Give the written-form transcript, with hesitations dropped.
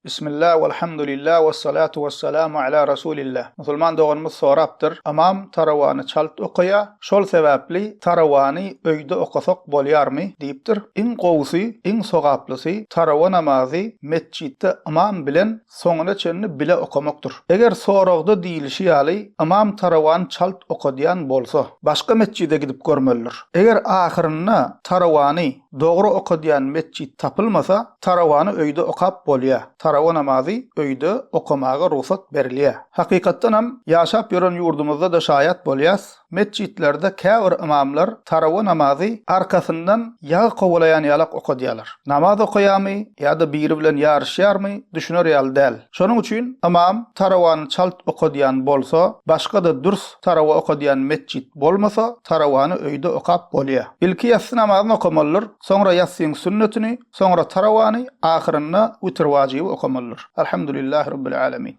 Bismillah welhamdulillah wessalatu wessalamu ala rasulillah. Musulman doganymyz sorapdyr, Ymam tarawany çalt okaýa, şol sebäpli tarawany öýde okasak bolýarmy? diýipdir. Iň gowusy, iň sogaplysy tarawa namazy metjitde ymam bilen soňuna çenli bile okamakdyr. Eger soragda diýilişi ýaly ymam tarawany çalt okadýan bolsa, başga metjide gidip görmelidir. Eger ahyrynda tarawany Dogry okadýan metjit tapylmasa, tarawany öýde okap bolýa. Tarawa namazy öýde okamaga rugsat berilýä. Hakykatdanam, ýaşap ýören ýurdumyzda-da şaýat bolýas, metjitlerde käbir ymamlar tarawa namazy arkasyndan ýagy kowalaýan ýalak okadýalar. Namaz okaýamy ýa-da biri bilen ýaryşýarmy, düşüner ýaly däl. Şonuň üçin ymam tarawany çalt okadýan bolsa, başga-da dürs Tarawa okadýan metjit bolmasa, tarawany öýde okap bolýa. Ilki ýassy namazyny okamalydyr, soňra ýassyň sünnetini, soňra tarawany, ahyrynda witir wajyby okamalydyr. Alhamdulillahi Rabbil Alemin.